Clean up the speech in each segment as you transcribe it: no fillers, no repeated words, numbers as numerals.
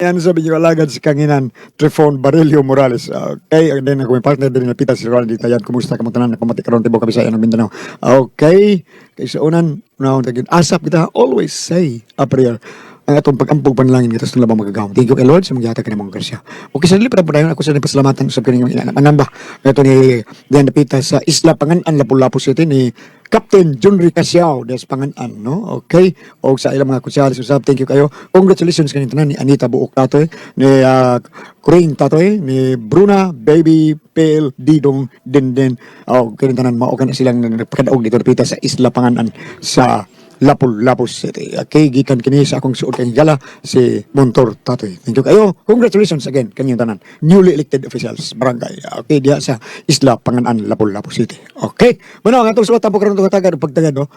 Yan sabi niyo alagad si Kanginan Trifon Barillo Morales. Okay, and then ako may partner din napita si Roland Ditayan. Kumusta ka mo tanan? Napamati karon tibuok Kabisaya ng Mindanao. Okay, kay sa unan, unahon tagin asap kita always say a prayer. Ang atong pag-ampog panalangin kita sa labang magagawang. Thank you kay Lord sa mga hatag kanimong grasya. Okay, sa dili pa dayon ako sa pasalamatan sa kining ina anamba. Ito ni Dian Dapita sa Isla Pangan-an, Lapu-Lapu City ni Captain Junri Casiao des Pangan-an, no? Okay. Og sa ilang mga kutsyalis usab, thank you kayo. Congratulations kanin tanan ni Anita Buok Tatoy, ni Corinne Tatoy, ni Bruna Baby Pale Didong Denden. Oh, kanin tanan mao kana silang nagpakadaog dito dapita sa Isla Pangan-an sa Lapu-Lapu City. Okay, gikan kini sa akong suod kay gala si Montor Tatoy. Thank you kayo. Congratulations again kanyang tanan. Newly elected officials barangay. Okay, diha sa Isla Pangan-an, Lapu-Lapu City. Okay. Mano ang atong suwat po karon tong tagad pagtagad no.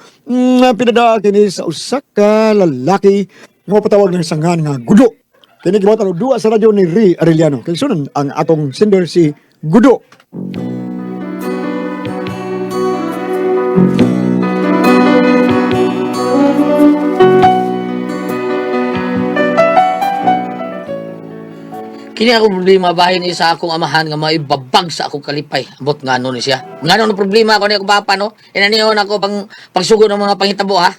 Pinada kini sa usa ka lalaki nga patawag ng sangan nga Gudo. Kini gibuhat ang duwa sa radyo ni Ri Arellano. Kay sunan ang atong sender si Gudo. Kini ako problema bahin ni sa akong amahan nga maibabag sa akong kalipay. Ambot ngano ni siya. Ngano no problema ako ni akong papa no? Inaniyon ako pang pagsugod ng mga pangitabo ha.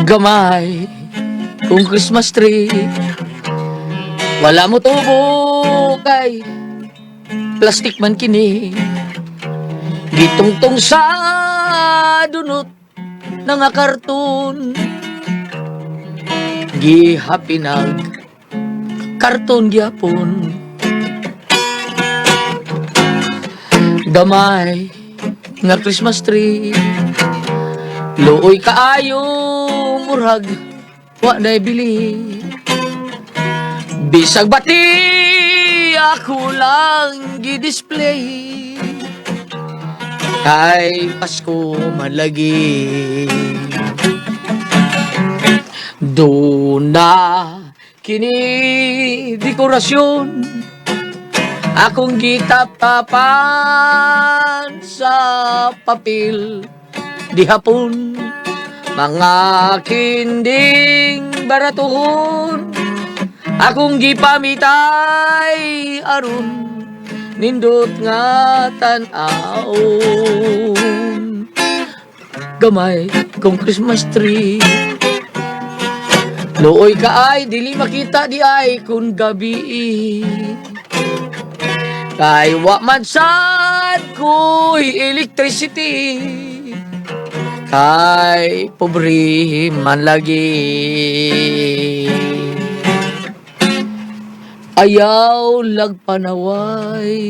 Gamay kung Christmas tree wala mo tubo kay plastic man kini gitungtong sa dunot na nga karton gihapinag karton gyapon gamay nga Christmas tree luoy kaayo murag wa nay bili bisag bati ako lang gi-display kay Pasko man lagi. Duna kini dekorasyon akong gitaptapan sa papel di hapon mga kinding baratuhon akong gipamitay aron nindot nga tan-awon gamay kong Christmas tree. Luoy ka ay, dili makita di ay kung gabi. Kay wa man sad ko'y electricity. Kay pobre man lagi. Ayaw lagpanaway.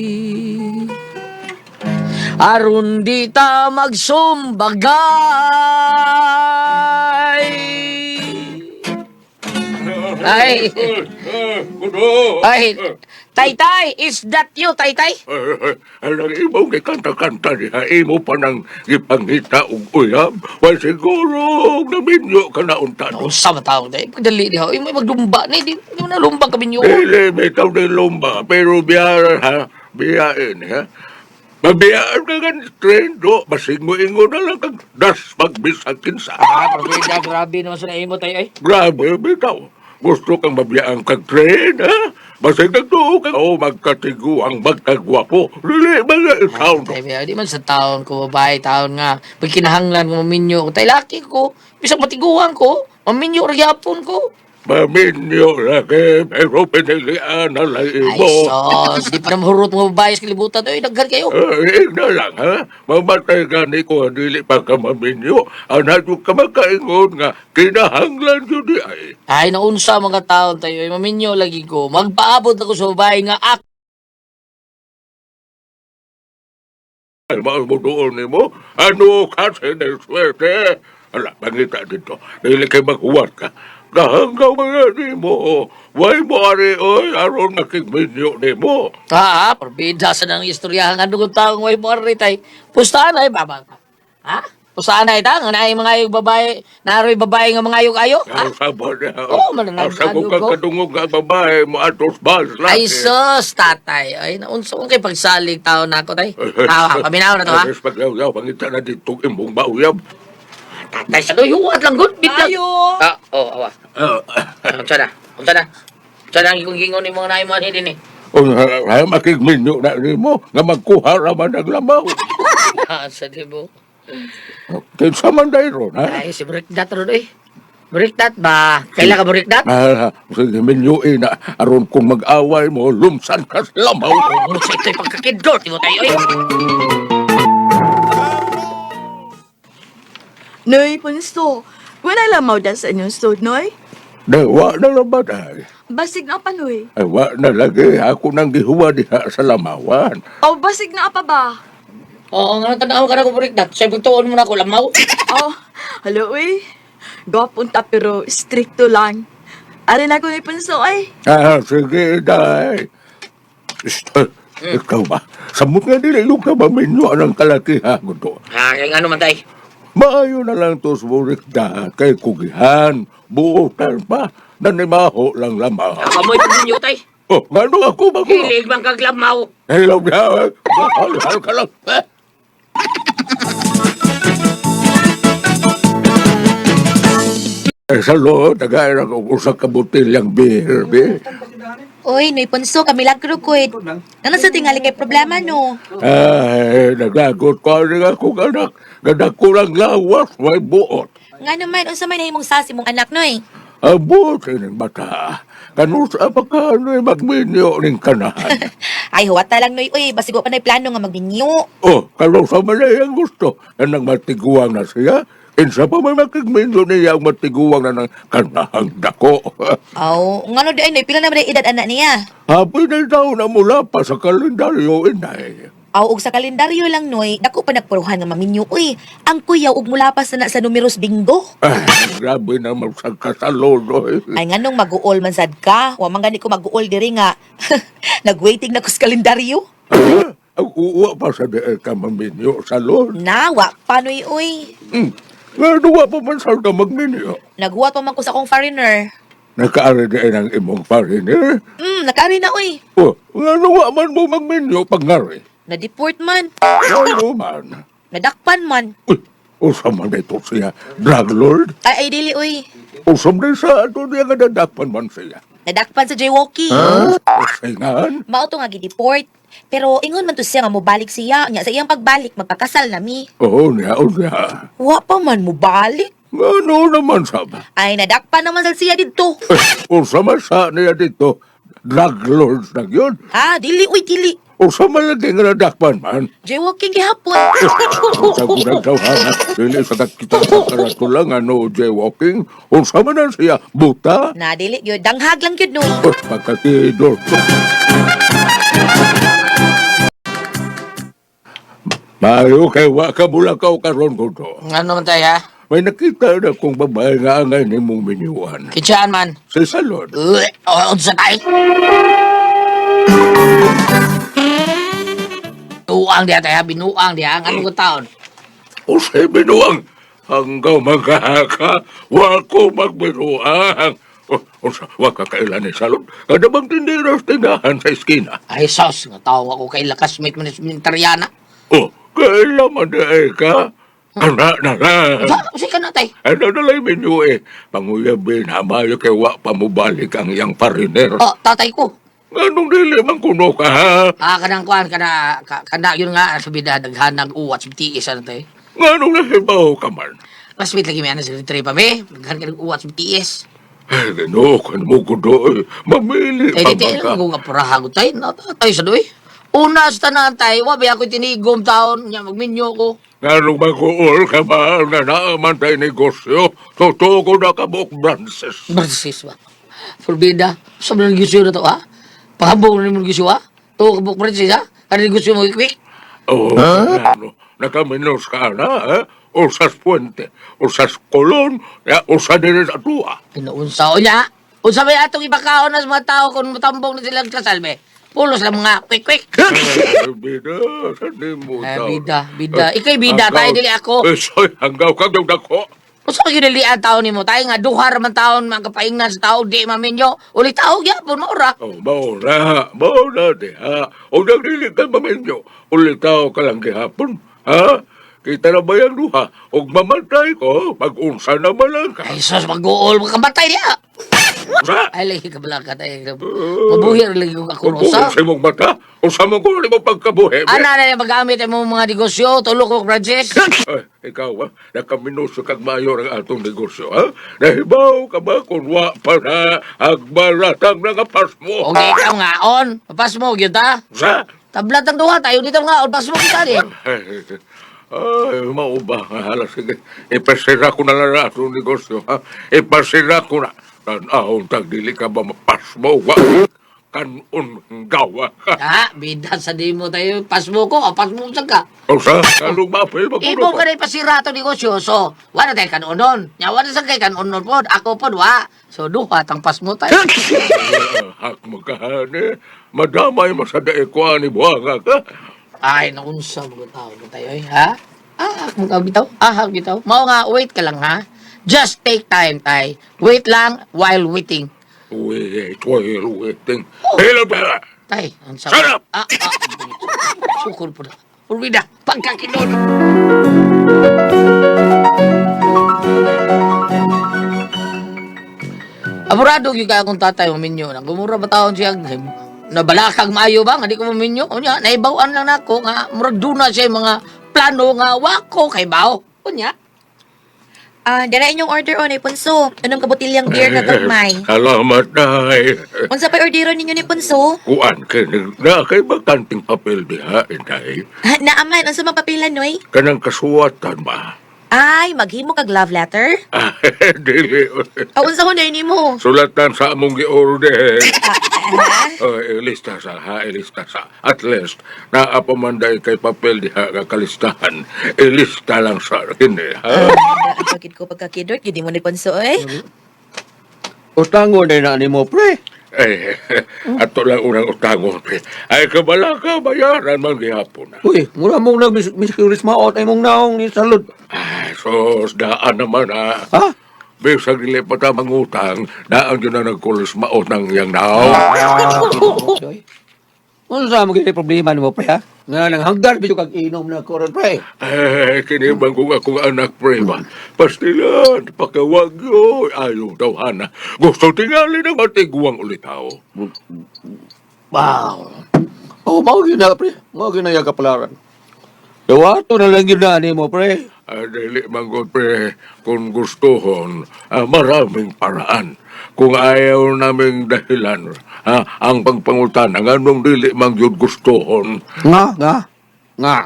Aron di ta magsumbagay. Ay, Kuno. ay, Taytay, is that you, Taytay? Alang imo gikanta-kanta diha imo pa nang gipangita og uyab. Wa siguro naminyo ka na unta. No? Unsa man taong tay? Pagdali diha, ay may maglumba ni, di mo na lumba ka binyo. Dili bitaw ni lumba pero biyara ha, biyain ha. Mabiyaan ka gan trendo, basig mo ingon na lang kag das pagbisag kinsa. Ah, Parbida, grabe naman sa imo tay ay. Grabe bitaw. Gusto kang mabiyaan kag tren, ha? Basig nagtuo ka o magkatigo ang magkagwapo. Dili ba nga sound? Tay, biya, di man sa taon ko babae, taon nga pag kinahanglan ko maminyo ko, tay laki ko, bisag matiguan ko, maminyo ra gyapon ko. Maminyo lagi, pero pinilian na lang Ay, imo. sos, di pa namahurot mga babae sa kalibutan. Ay, daghan kayo. Eh, na lang, ha? Mamatay gani ko, dili pa ka maminyo. Anak ko ka makaingon nga, kinahanglan yun di ay. Ay, naunsa mga taon tayo, ay maminyo lagi ko. Magpaabot ako sa babae nga ak. Ay, maubudoon ni mo, ano ka siniswerte? Ala, pangita dito, dili kay maghuwat ka. Gahanggaw mga ni mo, way mo ari, oy, aron nakigminyo ni mo. Ah, porbida sa nang istoryahan nga dugong taong way mo ari tay. Pustahan ay baba. Ha? Pustahan ay ta nga naay mga ayog babae, naroy babae nga mga ayog ayo. Ha? Ang sabon niya. Oo, mananag- Ang sabon ano ka ko? kadungog nga babae mo atos bas laki. Ay sus, tatay. Ay naunsa kung kay pagsalig taon nako tay. Ah, paminaw na to ha. Ay, pagyaw-yaw, pangita na dito imong mauyab. Tatay sa doy, huwat lang gud bit lang. Ayo. Ah, oh, awa. Ah, Unsa na? Unsa na? Unsa na ang gingon ni mga naay mo din eh. Unsa makigminyo na nimo nga magkuha ra man ang lamaw. Ah, sa di mo. Kinsa man dayron ha? Ay, si Break Dat ron eh. Break Dat ba? Kaila ka Break Dat? Ah, sige minyo na aron kung mag-away mo lumsan ka sa lamaw. Oh, sa ito'y pagkakidor. Di mo tayo eh. Noy, punso. Wala lamaw da sa inyong stud, Noy. Day, wa na lang ba day? Basig na pa, Noy. Ay, wa na lagi ako nang gihuwa diha sa lamawan. O, basig na pa ba? Oo, nga tanaw ka na ko Break Dat. Sa tuon mo na ako lamaw. Oh, hello, uy. Gwapunta pero stricto lang. Ari na ko ni punso, ay. Ah, sige, day. Shh, ikaw ba? Samot nga dili yung ka ba minyo ang kalakihan ko to. Ah, kaya nga naman tay. Maayo na lang to suburik da kay kugihan, buotan pa, nanimaho lang lamaw. Ako mo ito tay. Oh, ngano ako ba ko? Hilig bang kaglamaw. Hello, na. Hal, hal ka lang. Eh. Eh, sa loob, nagayra ko usa ka botilyang beer, be. Oy, Noy Ponso, kamilagro ko eh. Nano sa tingali kay problema, no? Ay, naglagot ko ang akong anak. Gadak ko lang lawas, may buot. Nga naman, unsa may nahimong sasi mong anak, Noy? Abot ining bata. Kanus pa ka ano'y magminyo ning kanahan. Ay, huwata lang, Noy. Uy, basigo pa na'y plano nga magminyo. Oh, kano sa man ay ang gusto. Anang matiguang na siya. Insa pa may makigminyo niya ang matiguang na ng kanahang dako. Aw, ngano di ay, Noy, pila naman ay edad anak niya? Happy na daw na mula pa sa kalendaryo, inay. Aw, og sa kalendaryo lang, Noy, dako pa nagpuruhan nga maminyo, uy. Ang kuyaw og mula pa sa, na, sa numeros bingo. Ay, grabe naman sa kasalodo. Eh. Ay, nganong mag-uol man sad ka? Wa man gani ko mag-uol diri nga. Nag-waiting na ko sa kalendaryo. Ah, ang uwa pa sa diay ka maminyo sa lord. Nawa, pa, Noy, uy. Hmm. Nga, pa man sa ka magminyo. Naghuwat pa man ko sa akong foreigner. Nakaari diay ng imong pariner. Nakaari na, uy. Oh, nga nuwa man mo magminyo pag ngari. Na-deport man. Ano man. Nadakpan man. Uy, usa man ito siya, drug lord. Ay, ay, dili, uy. Usam din sa ato niya nga dadakpan man siya. Nadakpan sa jaywalking. Usingan. Mao to nga gideport. Pero ingon man to siya nga mobalik siya. Nya sa iyang pagbalik magpakasal na mi. Oo niya, oo niya. Wa pa man mobalik. Ano naman sab? Ay, nadakpan naman sa siya didto. Eh, usa man sa niya dito, drug lords na yun. Ah, dili uy, dili. Usa man lagi nga nadakpan man. Jaywalking gihapon. Sa gunang tawhana, dili sa kakita sa karato lang, ano, jaywalking. Usa man na siya, buta. Na dili gyud, danghag lang gyud no. Oh, pagkakidor. Mayo kay wa ka bulakaw karon ko to. Nga naman tay ha? May nakita na kong babae nga angay nimong minyuan. Kitsaan man. Sa salon. Ugh, oh, unsa tay? Binuang diha tay ha, binuang diha. Ang anong taon? Usay binuang. Hanggaw magkahaka, wa ko magbinuang. Oh, unsa, wa ka kailan ni salon. Kada bang tindero sa tindahan sa eskina. Ay, sos, nga tao ako kay lakas mate man sa Tariana. Oh, kailan man di ay ka? Ana na lang. Unsa, unsa ka na tay? Ano na lang minyo eh. Panguyabin, hamayo kay wa pa mubalik ang iyang pariner. Oh, tatay ko. Anong dili man kuno ka ha? Ah, kanang kuan kana kana yun nga sa bida daghan ng uwat sa tiis ano tay. Nganong nahibaw ka man? Classmate lagi may ano sa trip pa me. Daghan ka ng uwat sa tiis. Ay, ginoo, kan mo ko doy. Mamili Ay, pa di ba ka? ko nga puraha ko tay. Natay sa doy. Una sa tanan tay, wa ba ako tinigom taon nya magminyo ko. Nganong mag-uol ka ba nga naaman tayo negosyo? Totoo ko na kabuk branches. Barsis ba? Forbida. Sa mga negosyo na to ha? Pahambong na mo negosyo ha? To kabuk branches ha? Ano negosyo mo quick? Oh, ano, nakaminos ka na, ha? Usas Puente, usas Colon, ya, usa din sa tuwa. Pinaunsa o niya. Unsa may atong ipakaon na sa mga tao kung matambong na silang kasal be. Pulos lang mga quick quick. Ay, bida, sa di mo Ay, tao. bida, bida. Ika'y bida, tayo dili ako. Eh, soy, hanggaw ka daw dako. Unsa ka ginalian taon nimo? Tayo nga duha ra man taon mga kapaingnan sa tao di maminyo. Uli tao gyapon maura. Oh, mauna, mauna di ha. O nagdili ka maminyo, ulitaw ka lang gihapon, ha? Kita na ba yung duha? Og mamatay ko, mag-unsa na man lang ka. Ay, sus, mag-uol, makamatay niya. Unsa? Ay, lagi ka balaka tayo. Mabuhi rin lagi kong ako Kung sa. sa imong mata, unsa man ko nimo pagkabuhi. be? Ana na yung magamit ang mga negosyo, tulog ko project. Ay, ikaw, ha? Nakaminuso kag mayor ang atong negosyo, ha? Nahibaw ka ba kung wa pa na agbaratang nangapas mo? Okay, ikaw nga, on. Papas mo, gyud ta. Sa? Tablat ang duha, tayo dito nga, on. Pas mo kita di. Ay, ay, mauba. Hala, sige. Ipasira ko na lang ang atong negosyo, ha? Ipasira ko na. Tanahon, tagdili ka ba mapas mo? Wa kanon gawa ka. Ha, bida sa di mo tayo. Pas mo ko, o pas mo sa ka. O sa, anong mapil, magulo Imo ka. ka na ipasira itong negosyo, so, wala tayo kanonon. Nya, wala sa kay kanonon po. Ako po, wa. So, duha, tang pas mo tayo. Hak magkahani. Madamay masada ikuan ni buhanga ka. Ay, naunsa mo tao mo tayo, eh, ha? Ah, mo bitaw. Ah, bitaw. Mao nga, wait ka lang, ha? Just take time, tay. Wait lang while waiting. Wait, while waiting. Hello, pera! Tay, ang sa... Shut up! Ah, ah. Sukol po na. Purwida, pagkakinon. Aburado gyud kay akong tatay maminyo. Nang gumura ba taon siya nabalakag maayo ba nga di ko maminyo. Unya naibaw-an lang nako nga murag duna siya yung mga plano nga wako kay bao. Unya. Ah, dara inyong order on ni Punso. Anong kabutilyang beer na gagmay? Salamat, day. Unsa pa'y orderon ninyo ni Punso? Kuan kinig na kay bakanting papel diha, inday. Naaman, unsa man papilan noy? Kanang kasuwatan ba? Ay, maghimo kag love letter? Ah, dili. Ah, unsa ho na nimo? Sulatan sa among gi-order. Ah, Oh, ilista sa, ha, ilista sa. At least, naapamanday kay papel diha nga kalistahan. Ilista lang sa kini, ha? Bakit ko pagkakidort, gid mo ni Punso eh. Utango na na nimo pre. Eh, ato lang unang utangon, pre. Ay, kabala ka, bayaran man gihapon. na. Uy, mura mong nag miss maot ay mong naong ni salud. Ay, sos, daan naman, ha. Ha? Bisag dili pa ta mangutang, daan yun na nagkulos maot ng iyang naong. Oy. Unsa mo gid problema nimo pre ha? Nga nang hanggan bidyo kag inom na ko ron pre. Ay, kinibang kong akong anak, pre ba? Pastilan, pakawagyo, ayaw daw, hana. Gusto tingali ng matiguang ulitaw. Wow. Oh, mao gyud na pre. Mao gyud na yung kapalaran. Dawato na lang gyud na nimo pre. Ah, dili man gud, pre, kung gustuhon, maraming paraan. Kung ayaw naming dahilan, ang pagpangutan, ang anong dili man gyud gustuhon, Nga, nga. Nga.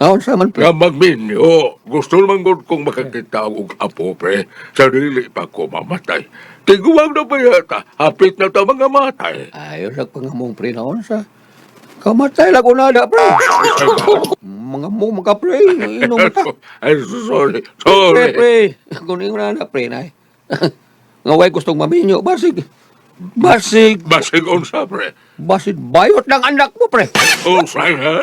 Nga unsa man pre? nga magminyo, gusto man gud kong makakita og apo, pre, sa dili pa ko mamatay. Tiguang na ba yata, hapit na ta mga matay. Ayo sa pangamong pre na unsa. Kamatay lang ko na da pre. Mga mo mga pre, inom ta. Ay, sorry, Pre, sorry. pre. Kung ingon na pre na. Nga way gustong maminyo, basig. Basig, Basig unsa, pre. basig bayot ng anak mo, pre. Unsa nga?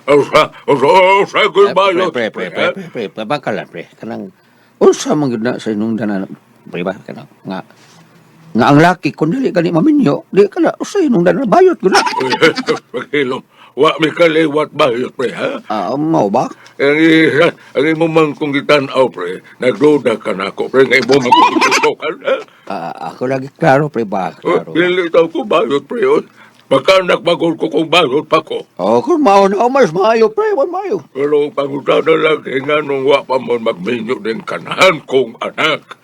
Unsa, unsa, unsa, Pre, goodbye. pre, pre, pre, pre, pre, pre, bakalan, pre. Kanang, unsa man gyud na sa inong danan, pre ba? Kanang, nga, nga ang laki, kung dili gani maminyo, di ka na, unsa inong danan, bayot gyud na. Paghilom, wa mi kaliwat bayot, pre, ha? Ah, mao ba? Ang isa, ang imo man kong gitan-aw, pre, nagduda ka na ako, pre, nga imo man kong gitutukan, ha? Ah, ako lagi klaro, pre ba? Oh, Klaro. Dili daw ko bayot, pre, oh. Baka nagmagol ko kung bayot pa ko. Oh, kung mao na, mas maayo, pre, mas maayo. Pero ang pangutana lang, eh, nga nung wa pa mo magminyo din kanahan kong anak.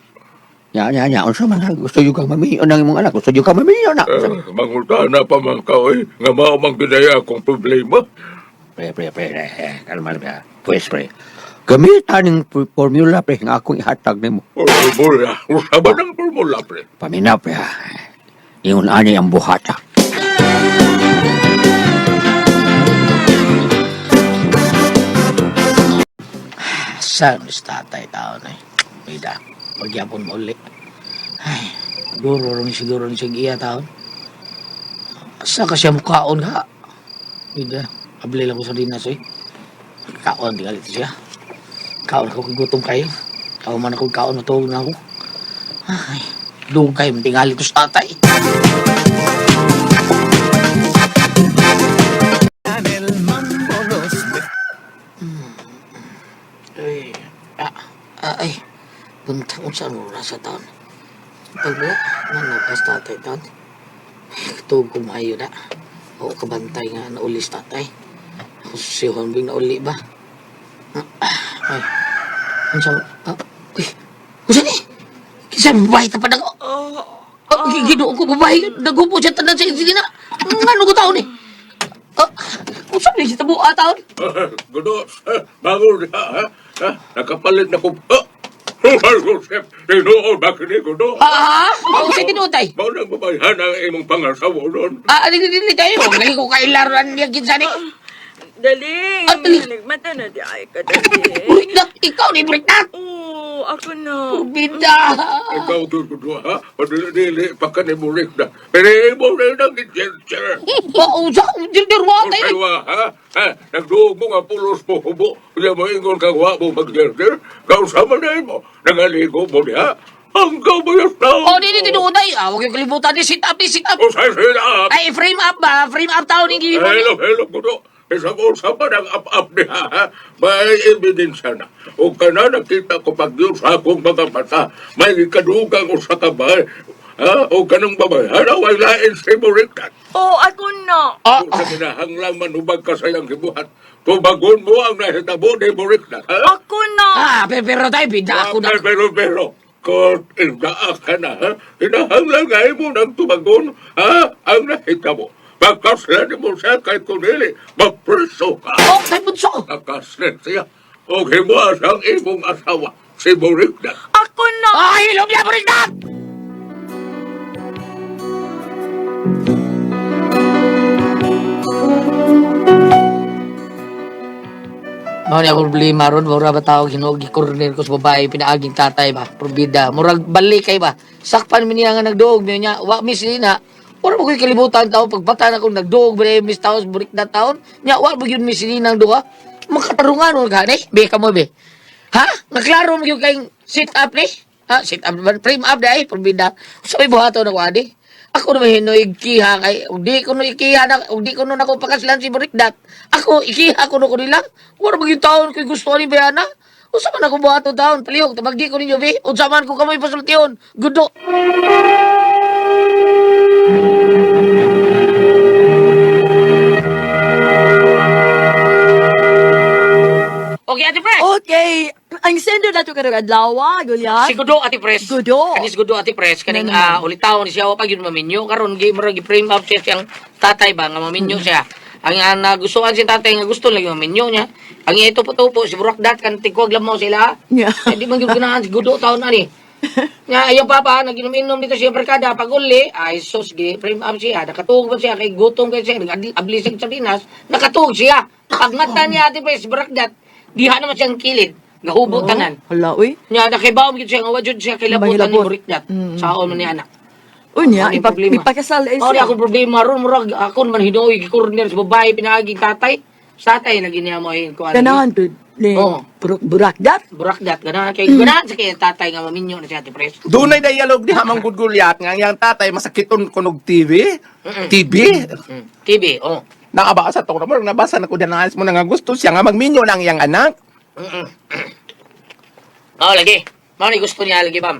Nya, nya, nya, unsa man ha? Gusto yung kang maminyo ng imong anak, gusto yung kang maminyo na. Eh, mangutana pa man ka, eh, nga mao mang ginaya akong problema. Pre, pre, pre, eh, kalma pre. Pues, pre. Gamitan ng formula, pre, nga akong ihatag nimo. Formula, unsa ba ng formula, pre? Paminaw, pre, ha. Ingon ani ang buhata. Saan is tatay tao na eh. Bida, pagyapon mo uli. Ay, duro rin siguro ni siya iya taon. Asa ka siya mukaon ka? Bida, abli lang ko sa dinas eh. Kaon, tingali ito siya. Kaon ako kigutom kayo. Kaon man ako kaon, matulog na ako. Ay, dugay, tingali ito sa tatay. Ay, ay, buntang unsa ang oras sa taon. Pagbuo, nanapas tatay taon. Tuog ko maayo na. Oo, kabantay nga naulis tatay. Ako si Juan Bing nauli ba? Ay, unsa, uy, unsa ni? Kinsa babae ta pa nag... Oh, ginoo ko babae, nagupo siya tanan sa isina. Ngano ko taon ni? Ah, unsa ni siya tabuha taon? Gudo, bago niya, ha? Ha? Nakapalit na ko. Ah! Oh, Joseph, tinuod ba kini Gudo? Ah, ah, unsa tinuod tay? Mao nang babayhan ang imong pangasawa doon. Ah, dili dili tayo. Lagi ko kailaran niya kinsa ni. Daling! Ah, dali. Nagmata na di ay ka, dali. Buriknak, ikaw ni Buriknak. Oo, ako na. Bida. Ikaw doon, Gudo, ha? Padili-dili pa ka ni Burik na. Pero imo na nang i-gesture. Oo, sa dirdirwa tayo. Kaywa, ha? Ha? Nagduog mo nga pulos mo hubo. Kaya moingon kang wa mo mag-gesture. Kausama na mo. Nangaligo mo niya. Hanggang mo yung tao. Oh, dili tinuod ay. Ah, huwag yung kalibutan ni sit up ni sit up. Usay sila. Ay, frame up ba? Frame up tao ni gihimo. Hello, hello, Gudo. Isang usapan ang up-up niya, ha? May ebidensya na. O ka na nakita ko pag yun sa akong mga mata, may ikadugang usa ka ba? Ha? O kanang babae, way lain si Murikat. Oo, ako na. Ah, Kung sa kinahanglang manubag ka sa iyang gibuhat, tubagon mo ang nahitabo ni Murikat, ha? Ako na. ah, pero, pero tayo, bida ako na. Pero, pero, pero, kung indaa ka na, ha? Kinahanglan nga mo ng tubagon, ha? Ang nahitabo. Pagkaslan mo siya kay Kunili, magpreso ka. Oh, tayo bunso. Nakaslit siya. O himuas ang imong asawa, si Murikdat. Ako na. Ay, hilom niya, Buriknak! Mao ni ako problema ron, mura ba tawag hinuog gikorner ko sa babae pinaaging tatay ba, probida. Murag balik kay ba. Sakpan mi niya nga nagduog mi niya, wa mi sina. Wala mo ko'y kalibutan tao pagbata na kong nagduog ba miss taos burik na taon. Nya wa mo gyud mi sina ang duha. Makatarungan mo gani, be ka mo be. Ha? Naklaro mo gyud kayong sit up ni? Ha, sit up ba? Frame up dai, probida. Sa may buhaton ako adi. Ako naman hinoy kiha kay ug di ko no ikiha na ug di ko no nako pakaslan si Burikdat. Ako ikiha ko no ko nila. Wala magyud taon ko'y gusto ni Bayana. Unsa man ako buhaton taon palihog tabagi ko ninyo be. Unsa man ko kamoy pasultihon. Gudo. Okay, Ate Pres. Okay. Ang sender na to karong adlaw, Goliath. Si Gudo, Ate Pres. Gudo. Kanis Gudo, Ate Pres. Kaning Ano naman? ulitaw ni siya, wa pa gyud maminyo. Karon gi murag gi-frame up siya siyang tatay ba nga maminyo siya. Ang nagustuhan si tatay nga gusto lagi maminyo niya. Ang ito po po si Burakdat kan tigwag lamo sila. Yeah. Eh, di man gyud ganahan si Gudo taon ani. Nga ayaw papa naginom-inom dito siya barkada pag uli ay sus gi frame up siya nakatuog man siya kay gutom kay siya nag-abli siya sa sardinas nakatuog siya pag mata niya Ate Pres Burakdat diha naman siyang kilid gahubo tanan. Hala, uy. Nya nakibaw gyud siya nga wa jud siya kilabutan ni Mahilabot. Burikdat. Saon man ni anak. Unya, Ano yung problema? ipakasal ay Mao ni siya. akong problema ron murag ako man hinuoy gi-corner sa babae pinaaging tatay. Sa tatay lagi niya mo ay kuan. Ganahan to ni Oo. Burakdat. Burakdat ganahan kay ganahan sa kay tatay nga maminyo na siya Ate Pres. Dunay dialogue diha mang gulyat nga ang iyang tatay masakiton kunog TV. TV. TV oh. Nakabasa to mo nabasa na ko diyan mo na nga gusto siya nga magminyo na ang iyang anak. Mao lagi. Mao ni gusto niya lagi bam.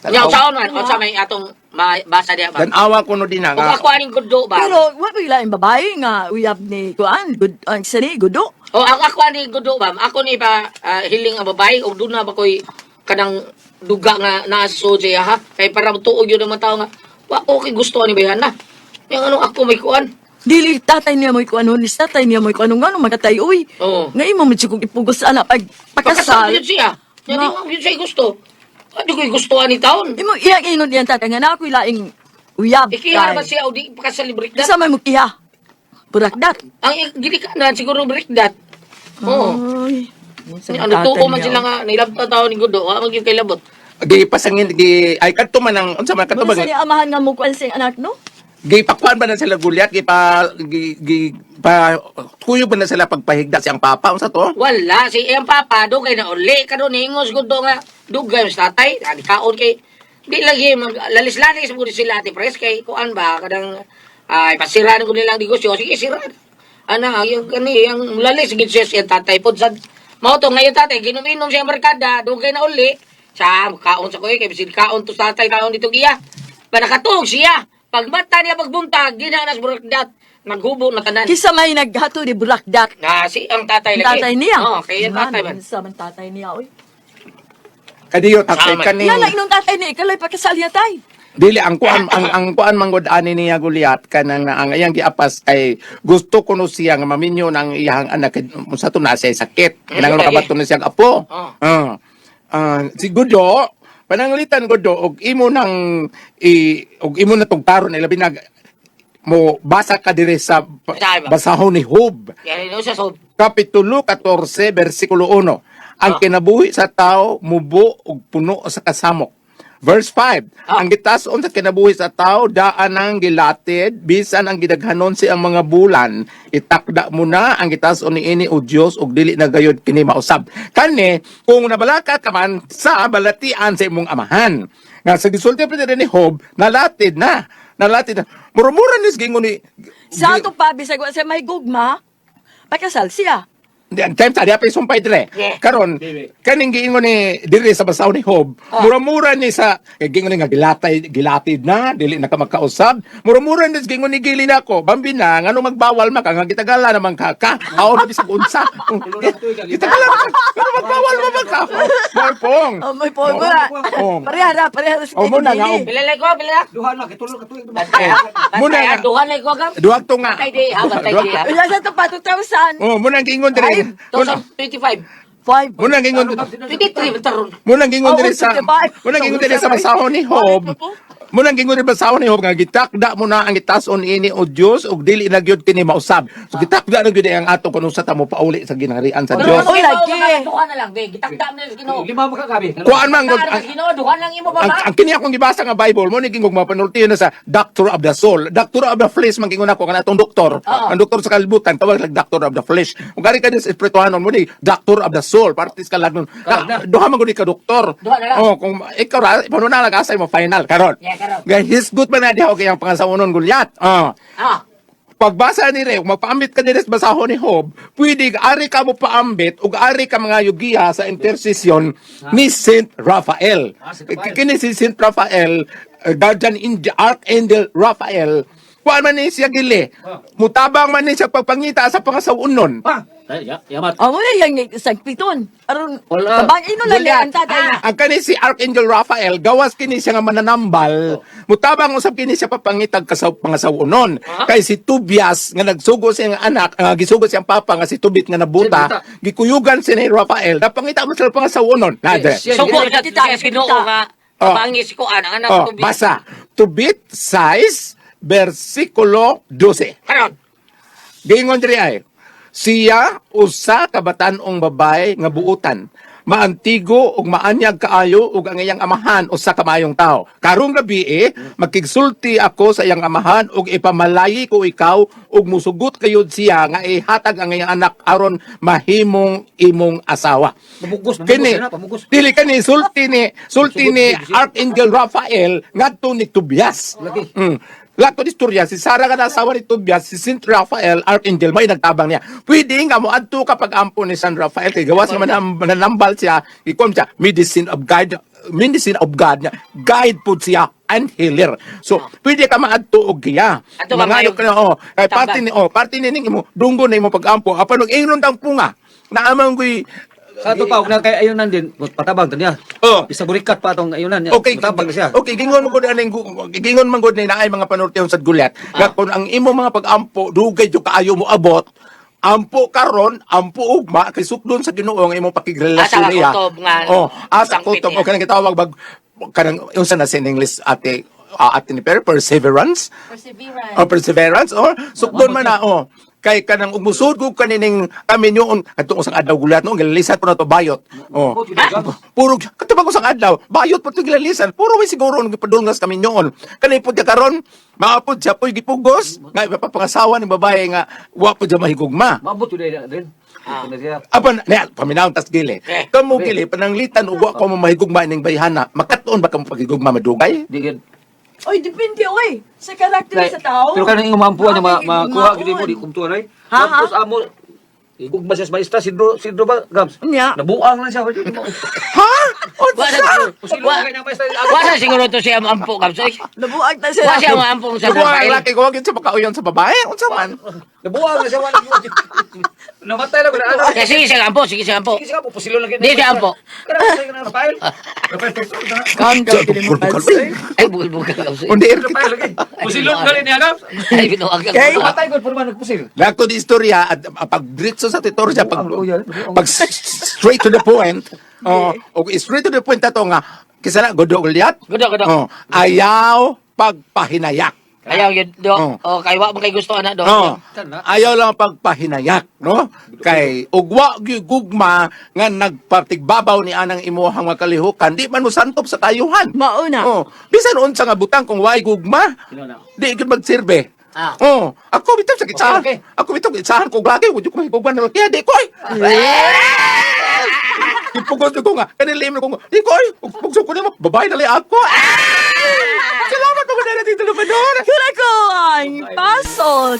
Nya usaon man unsa may atong mabasa diha bam. Tan-awa ko no din Kung nga. ako aning gudo ba. Pero wa pa ilaing babae nga uyab ni kuan, good ang sani gudo. O ang ako ani gudo bam. Ako ni pa hiling ang babae og doon na ba koy kanang duga nga naa sa sud siya ha. Kay para tuog yun ang mga tao nga wa okay gusto ani bayan na. Yang ano ako may kuan. Dili tatay niya mo'y kuan ni tatay niya mo'y kuan ngano makatay uy. Oo. Nga imo man siya kung ipugos sa anak pag Pakasal pakasal. yun siya. Nya di No. mo yun siya gusto. Ano ko'y gusto ani taon? Imo iyang inon diyan tatay nga na ako'y laing uyab. Ikiha ba siya o di pakasal ni Brikdat? Kinsa man mo kiha? Burakdat. Ang ginikanan siguro Brikdat. Oo. Ay. Ano tuo man sila nga nilabta tao ni Gudo, wa man gyud kay labot. Gi pasangin gi ay kadto man ang unsa man kadto Muna man sa ni amahan nga mo kuan sa iyang anak no? gi pakuan ba na sila gulyat gi pa gi, gi pa kuyo ba na sila pagpahigda siyang papa unsa to? Wala si iyang papa dugay na uli karon hingos gud nga dugay sa tatay ani kaon kay di lagi mag lalis-lalis mo sila Ate Pres kay kuan ba kadang ay pasira na ko nilang negosyo sige sira. Ana yung kani yang lalis gid siya sa iyang tatay pod sad Mao to ngayon tatay, ginuminom siya ang barkada, dugay na uli. Sa kaon sa kuy, kay bisin kaon to tatay taon dito giya. Panakatug siya. Pagmata niya pagbuntag, ginanas burakdat. Naghubo na tanan. Kisa may naghato ni Burakdak. Na si ang tatay lagi. Tatay niya. Oo, kay ang tatay man. Sa man tatay niya, oy. Kadiyo tatay Sama. kaning Yan lang inong tatay niya, ikalay pakasal niya tay. Dili ang kuan ang kuan manggod ani niya Goliat kanang ang iyang giapas kay gusto kuno siya nga maminyo ng iyang anak kay sa to na siya sakit. Kinahanglan Lagi. makabato na siyang apo. Oh. Ah. Ah, si Gudo pananglitan Gudo og imo nang i, og imo na tugtaron ilabi na mo basa ka dire sa Basahin ba? basahon ni Job. Yan ino sa sob. Kapitulo 14, versikulo 1. Ang kinabuhi sa tao mubo ug puno sa kasamok. Verse 5. Ang gitason sa kinabuhi sa tao daan ang gilatid bisan ang gidaghanon si ang mga bulan, itakda mo na ang gitason niini o Dios ug dili na gayod kini mausab. Kani kung nabalaka ka man sa balatian sa imong amahan. Nga sa gisulti pa ni Job, nalatid na. Nalatid na. Murmura ni gingon ni Sa ato pa, bisag wa siya may gugma, pakasal siya. Di, ang time sa di pa sumpay dire. Yeah. Karon kaning giingon ni dire sa basaw ni Hob, mura-mura ni sa kay giingon ni nga gilatay gilatid na, dili na ka makausab. Mura-mura ni sa giingon ni gili nako. Bambi na ngano magbawal man ka nga gitagala naman ka ka. Aw na bisag unsa. Gitagala man ka. Ngano magbawal man man ka. Moy pong. Oh, may po ba? Oh. Parehara, parehara sa Oh, muna nga, Gili. Pila lay ko, pila. Duha na kitulo ka tuig. Bantay. Muna Bantay, nga. duha lay ko gam. Duwag to nga. Bantay di, ha, bantay di, ha. Wala sa ito pa, 2,000. Oh, muna ang giingon dire. Muna 2025. Five. muna ang giingon 23 taron. Munang gingon Oh, diri sa 55. munang gingon diri sa basahon ni Job. Munang gingon diri basahon ni Job nga gitakda mo na ang gitason ini o Dios ug dili na gyud kini mausab. So gitakda na gyud ang ato kun usa ta mo pauli sa gingharian sa Pero Dios. Oy, lagi. lagi. Duha na lang, be. Gitakda mo na sa Ginoo. Lima mo ka gabi. Kuan man gud Gitakda na ang, sa Ginoo, duha lang imo ang, baba. ang kini akong gibasa nga Bible mo ni gingog mapanulti na sa Doctor of the Soul, Doctor of the Flesh man gingon ako kanatong doktor. Ang doktor sa kalibutan tawag lag Doctor of the Flesh. Kung gari ka sa espirituhanon mo ni Doctor of the Soul, partis ka lang nun. Na, duha man gud ni ka doktor. Duha na lang. Oh, kung ikaw ra panuna lang asa mo final karon. Yeah, karon. Gay hisgot man na diha kay ang pangasawonon Goliath. Oh. Ah. Pagbasa ni Re, kung magpaambit ka ni Re sa basahon ni Job, pwede ari ka mo paambit ug ari ka mga yugiha sa intercession ni Saint Raphael. Ah, Saint Raphael. Kini si Saint Raphael, guardian angel, Archangel Raphael, kuan man ni siya gili. Mutabang man ni siya pagpangita sa pangasawonon. Pa. Ay, ya, yamat. Oh, muna yung isang piton. Aron, Wala. tabang ino lang Goliath. ang tatay. Ang kani si Archangel Raphael, gawas kini siya nga mananambal, mutabang usab kini siya papangitag kasaw pangasawonon. Kay si Tobias nga nagsugo siyang anak, gisugo siyang papa nga si Tobit nga nabuta, Siya gikuyugan si ni Raphael. Napangita mo sila pangasawonon. Nade. Siya- Sugo na Kita, siya sa Ginoo kita. nga. Oh. Tabangis ko ana anak Oh, ko. basa. Tobit 6 versikulo 12. Karon. Giingon diri ay, siya usa ka batan-ong babae nga buutan, maantigo ug maanyag kaayo ug ang iyang amahan usa ka maayong tawo. Karong gabi eh, makigsulti ako sa iyang amahan ug ipamalayi ko ikaw ug musugot kayod siya nga ihatag ang iyang anak aron mahimong imong asawa. Pamugos, pamugos Kini, na, pamugos. dili kani sulti ni Archangel Raphael ngadto ni Tobias. Lagi. Lato ni istorya, si Sarah nga asawa ni Tobias, si Saint Raphael, Archangel, may nagtabang niya. Pwede nga mo adto kapag ampo ni San Rafael kay gawas nga mananambal siya, ikom siya medicine of God, medicine of God niya, guide po siya and healer. So, pwede ka maadto og giya. Adto ka Mga maayong ka na, oh, kay tambal. parte ni oh, parte ni ning imo dunggo na imo pag-ampo apan og ingnon tang punga. Naamang ko'y Sa ato pa, og na kay ayunan din, patabang ta niya. Oh. Bisa burikat pa atong ayunan niya. Okay, Patabang na siya. Okay, gingon mo gud aning gingon man gud ni naay mga panultihon sa gulat. Nga kung ang imo mga pag-ampo dugay jud kaayo mo abot, ampo karon, ampo ugma kay sukdon sa Ginoo ang imong pakigrelasyon Asa ka niya. kutob nga Oh, asa sangpit kutob niya. o kanang gitawag bag kanang unsa na sa in English ate ate ni Per perseverance. Perseverance. O perseverance or sukdon man na oh kay kanang umusod ko kanining kami nyoon kadtong usang adlaw gulat no gilalisan po na to bayot oh puro kadto ba usang adlaw bayot po to gilalisan puro may siguro nang gipadulngas kami nyoon kanay pud karon maapod siya poy gipugos nga ipapangasawa ni babae nga wa pud siya mahigugma. Maabot yun na din. Na siya. Apan na paminawon tas gili. Eh. Kamo gili pananglitan ug wa ko mo mahigugma ning bayhana makatuon ba kamo pagigugma madugay? Di gid. Oy, depende, oy. Sa karakter sa tao. Pero kanang imong maampuan niya Bakit makuha gid mo igugmaon? di kumtuan ay. Ha, ha? Tapos amo Igugma siya sa maestra, sidro, sidro ba, Gabs? Nya. Nabuang lang siya. Ha? Wa Unsa? sa wa sa siguro to siya ampo, Gabs. Oy. Nabuag na siya. Wa siya maampong sa Nabuang ang Rafael. laki ko, wag sa makauyon sa babae. Unsa man? Nabuang lang siya. Wala. Namatay lang ko na. Ano? Kaya sige siya ampo, sige siya ampo. Sige siya, pupusilon lang. Di siya ampo. Kana, Rafael. Rafael, Rafael, Kan ka pili mo pansin. Ay, bugol-bugol, Gabs. Undi er kita. Pusilon ka rin niya, Gabs. Ay, binuang ka. Okay. Patay ko, puro man nagpusil. Lato di istorya at pag diretso sa titorya pag Buang, oh, buang. pag straight to the point. Oh, og straight to the point ato nga kisa na godo ulyat. Godo, godo. Oh, ayaw pagpahinayak. Ayaw yun, do. Oh. Oh, kay wa man kay gusto ana do. Oh, ayaw lang pagpahinayak, no? Kay ugwa gyud gugma nga nagpatigbabaw ni anang imuhang mga kalihukan, di man mo santop sa tayuhan. Mauna. Oh, bisan unsa nga butang kung way gugma, di gyud magsilbi. Ah. Oh, ako bitaw sa kitsahan. Okay, okay. Ako bitaw kitsahan ko lagi, wud ko mahigugma na kaya di ko ay. Ipugos ko nga, kanil ko nga. Di ko ay, pugso ko nimo, babae dali ako. Ah! Salamat po na dito Lupador. Kuna ko ang pasol.